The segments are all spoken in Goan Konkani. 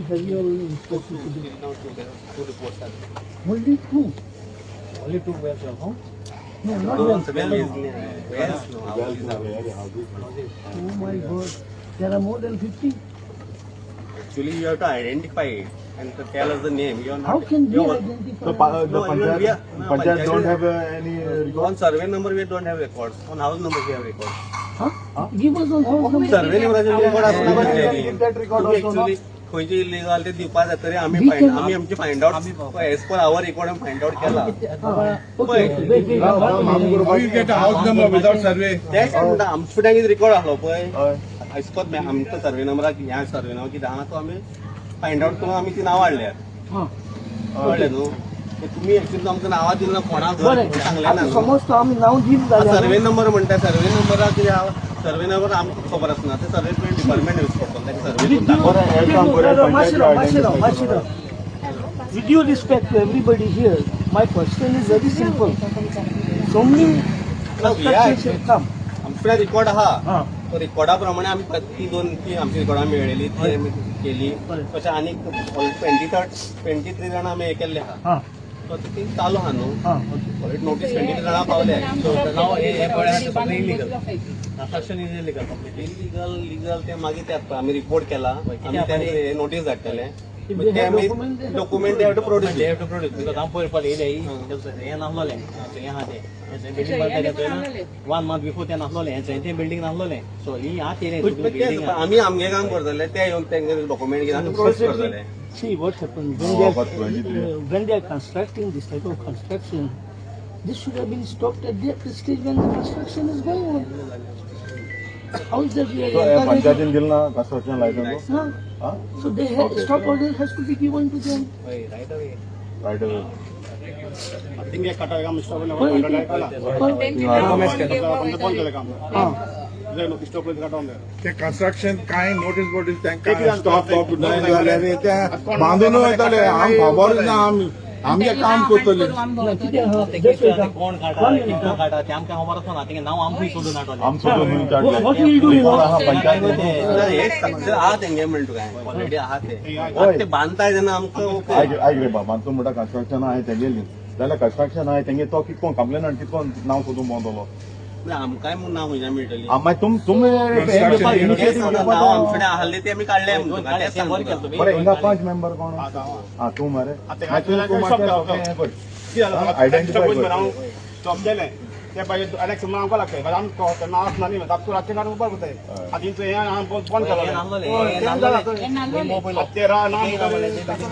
have you all inspected today? Only two. Only two wells, huh? No, not wells. Oh my God. There are more than 50. Actually, you have to identify it and to tell us the name. You are not. How can we you are- identify? The, the No, even we panchayat, are- no, panchayat don't panchayat- have any record. On survey number we don't have records. On house number we have records. Huh? Give us on house number. Survey नंबराचे record आसना Give that record also, no? Actually खंयचे इलिगल ते दिवपा जाय तरी आमी We find can- आमी आमचे find out as per our record आमी फायंड आउट केला. Okay, okay, wait, wait. One minute. How you get a house number without survey? तेच म्हणटा आमचे फुड्यान कितें रिकॉर्ड आसलो पळय हय. आयस्कोत आमच्या सर्वे नंबराक ह्या सर्वे नंबर कितें आहा तो आमी फायंड आउट करून आमी ती नांवां हाडल्यात. हा. कळ्ळें न्हू? ते तुमी एक्चुअली आमकां नांवां दिली ना कोणाक घर बरें, सांगलें ना आतां न्हू. समज तो आमी नांव दिल जाल्यार सर्वे नंबर म्हणटा, सर्वे नंबराक कितें आहा, सर्वे नंबर आमकां खबर आसना, ते सर्वे डिपार्टमेंट यूज करतलो ताका सर्वे करून दाखोवप. बरें, हें काम करूया, मातशें राव, मातशें राव, पंचायत मातशें राव. With due respect to everybody here, my question is very simple. So many constructions have come. आमच्या रिकॉर्ड आहा. हा. तो रिकॉर्डा प्रमाणे आमी ती दोन ती आमची रिकॉर्डां मेळ्ळेली ती आमी केली. बरें. तशें आनीक 23 23 जाणां आमी हें केल्ले आहा. हा. सो आतां ती चालू आहा न्हू. हा, ओके. ऑलरेडी नोटीस 23 जाणां पावले. नाव हे पळय, सगळें illegal. Construction is illegal completely. Illegal legal ते मागीर ते आतां आमी रिपोर्ट केला, आमी ते नोटीस धाडटले. If they have document, they have to document they have to produce. They have to produce because हांव पयर पळय येयले, हें नासलोलें, हें आहा तें बिल्डींग बांदताले चोय ना, वन मंथ बिफोर तें नासलोलें, हें तें बिल्डींग नासलोलें. सो ही आतां येयलें बिल्डींग. आमी आमगे काम करतले, ते येवन तेंगे डॉक्युमेंट घेवन प्रोड्यूस करतले. See what happens when Oh, they about are, 23. When they are constructing this type of construction, this should have been stopped at the stage when the construction is going on. How is that we are So, हे encouraging? पंचायतीन दिलं ना construction licence? Huh? हा? So they have, Okay. Stop order has to be given to them. हय, right away. Right away. हा. ते कन्स्ट्रक्शन कांय नोटीस बोर्ड तांकां स्टॉप बॉप जाल्यार ते बांदून वयताले. आम खबरूच ना, आमी आमगे काम करतले. ना, कितें आहा, ते just wait, हा. कोण काडटा, One minute, कितको हा. काडटा ते आमकां खबर आसना, तेंगे नांव आमकां सोदून हाडटलें. आम सोदून खंय काडलें. What we will do, you know? Record आहा पंचायतीन. हे स्ट्रक्चर आहा तेंगे म्हणटा तुका, ऑलरेडी आहा ते. हय. ते बांदताय तेन्ना आमकां ओके. आयक आयक रे बाबा, तूं म्हणटा कन्स्ट्रक्शन आहा तेंगेली जाल्यार कन्स्ट्रक्शन आहा तेंगे, तो कितको कंप्लेनंट कितको नांव सोदून भोंवतलो? आमकांय म्हूण नांव खंयच्यान मेळटली? मागीर तुम तुमी तेच सांगता, नांव आमचे कडेन आहले ते आमी काडले म्हणटा तुका, तेच ते बरें सांगता. केलें तुमी. बरें, हिंगा पंच मेंबर कोण हा तूं मरे? मागीर तूं मातशें हें कर, आयडेंटिफाय कर. स्टॉप केलें ते पाहिजे अनेक समज आमकां लागता, आमकां नांव आसना न्ही, धाकटू रातचें काडून उबर करताय. आतां हें हांवें बंद हें नासलोलें, हें नासलोलें. तेरा नाम.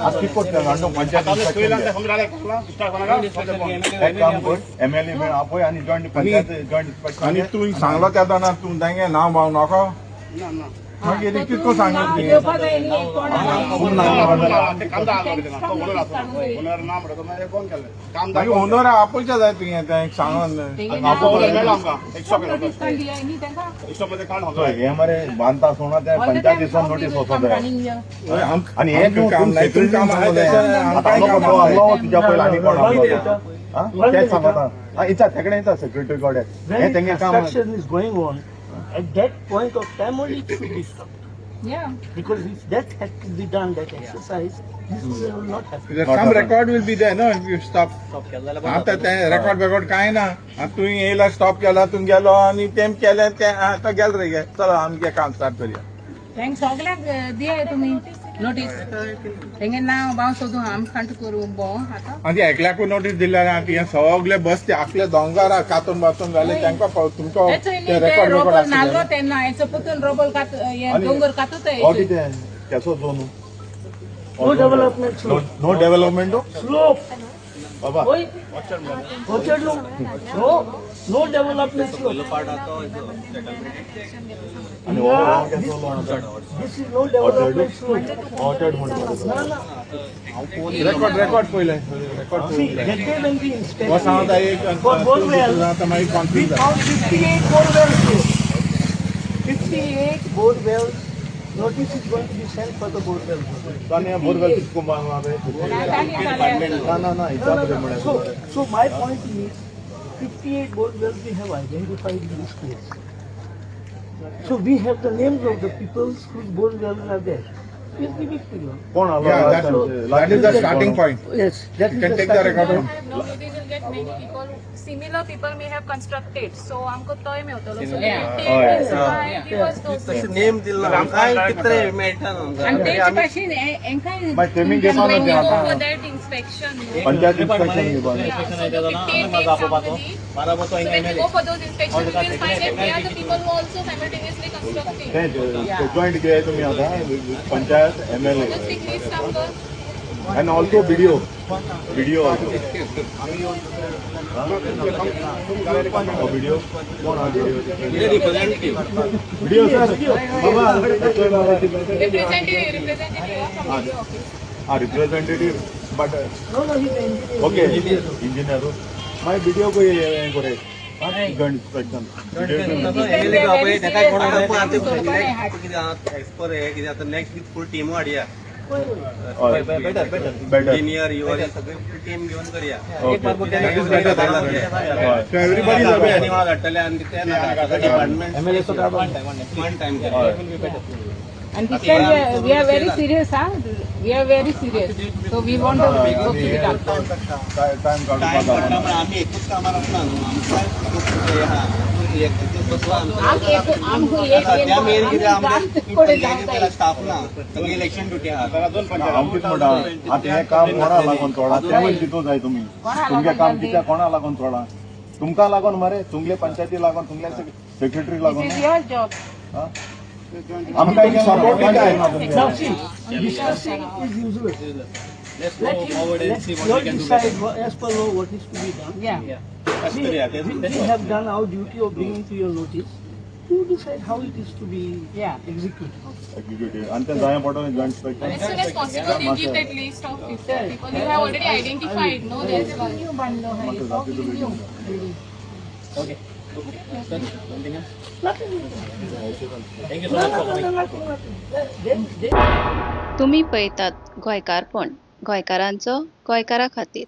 आज कित करता जाणा, पंचायत इन्स्पेक्शन घे. एक काम कर, एमएलए बीन आपय आनी जॉयंट पंचायत जॉयंट इन्स्पेक्शन. आनी तूं सांगलो त्या जाणा, तूं तेंगे नांव भाव नाका. मागीर कितको सांगलें तुवें? मागीर ओनर आपोवच्या जाय तुवें तें सांगून. चोय, हे मरे बांदता आसतना ते पंचायतीसून नोटीस वचोंक जाय. आनी हे आमकां काम नाही, तुमकां काम आहा तें आमकांय काम आहा. आहलो तुज्या पयलीं आनी कोण आहलो तो? आं, तेंच सांगता. आं, इचा तेकडे येता सेक्रेटरी कडेन. हे When तेंगे काम. construction is going on, at that point of time only it should be stopped. Yeah. Because if that had to be done, that exercise, this will not happen. Some record will be there, no, if you stop. Stop केलें जाल्यार बरें आतां जातलें. तें रेकॉर्ड बेकॉर्ड कांय ना. आतां तुवें येयला, स्टॉप केला, तूं गेलो आनी तेम केलें तें आतां गेल रे गे, चलो आमगें काम स्टार्ट करया. तेंक सगळ्याक दियाय तुमी नोटीस, तेंगे नांव बाव सोदून आम खांट करूं भोंव आतां. आनी एकल्याकूय नोटीस दिल्या ना. हें सगळे बसते आपले दोंगरा कातून बातून जाले तांकां तुमकां हेचो ते न्ही ते रेकॉर्ड बेकॉर्ड रोबोल नाल्लो आसतले. तेन्ना हेचो पुतून रोबोल कात हे आनी दोंगर कातूत. हो कितें केसो zone? No development slope. No development Slope. बाबा. Oi, orchard no, no, no development slope. पयलो पार्ट आहा तो हेचो settlement. आनी हो हो केसो This is no development slope. Orchard म्हणटा. ना, ना. रेकॉर्ड रेकॉर्ड पयलें record. See, that day when we हो सांगता inspected एक for bore well, आतां मागीर we confuse जाता. found 58 bore wells here. 58 bore wells, notice is going to be sent for the bore wells. आनी बोरवेल कितको बांदला? ना ना ना, No, इचात no, रे no. म्हळ्यार. So my point is, 58 bore wells we have identified in this place. So we have the names of the peoples whose bore wells are there. We'll give it to you. कोण आलो Yeah, last that, time? that is the starting point. Yes, that You is can the take the starting record. point. I have no idea, will get many people, similar people may have constructed, so आमकां तोय मेवतलो. So Yeah. they give us those. तशें नेम दिल ना काय कितले मेळटा न्हू आनी तेचे भाशेन हेंकाय मागीर तेमी घेवपा When ना we ते go आतां. for that inspection, no? Panchayat inspection घेवपा. Yeah, so the 58 dates आमकां दी. बाराबर तो So when we go for those inspection, we will find that they are the people who also simultaneously constructing. ते जॉईंट कितें तुमी आतां panchayat MLA Just एक list आमकां. And also BDO. BDO also. BDO कोण आहा बीडीओ? रिप्रेझेंटेटिव्ह. बीडीओ सर बाबा. Representative, representative from the office. हा representative but No, no, he's an engineer. Okay engineer. मागीर बीडीओ हें करे जॉईंट इन्स्पेक्शन. एज पर हे कितें आतां नेक्स्ट वीक फूल टीम हाडया. Better better. Better. Engineer your सगळे फूल टीम घेवन करया. Okay. So everybody is aware. धाडटले आनी ते department one time. And this time we are very serious, huh? We are very serious. So we want the work to be done. Time time काडपाक पडटा पण आमी एकूच कामार आसना न्हू, आमकां खूब हे आहा, एक बसला आमकां एक सध्या मेन कितें कडेन जावंक आमचे जाय. स्टाफ ना, सगळी इलेक्शन ड्युटी आहा. हांव कितें म्हणटा, आतां हें काम कोणा लागून चोडा तें चिंतूं जाय तुमी. तुमगें काम कित्याक कोणा लागून चोडा? तुमकां लागून मरे, तुमगे पंचायती लागून, तुमगे सेक्रेटरी लागून. This is your job. आमकां Support कितें Now see, discussing is useless. Let's Let go him, forward and let see what you we can do. decide as per law what is to be done. Yeah. We have done our duty of bringing to your notice. You decide how it is to be executed. Executive आनी तें जाय पडटलें joint inspection. As soon as possible, you give that list of people. People you have already identified, no? There's one. New बांधलो है. म्हाका जाती तुमी. Okay. Sir, something else? Nothing. Thank you so much for No, coming. no, nothing, nothing. Then तुमी पळयतात गोंयकारपण, गोंयकारांचो गोंयकारा खातीर.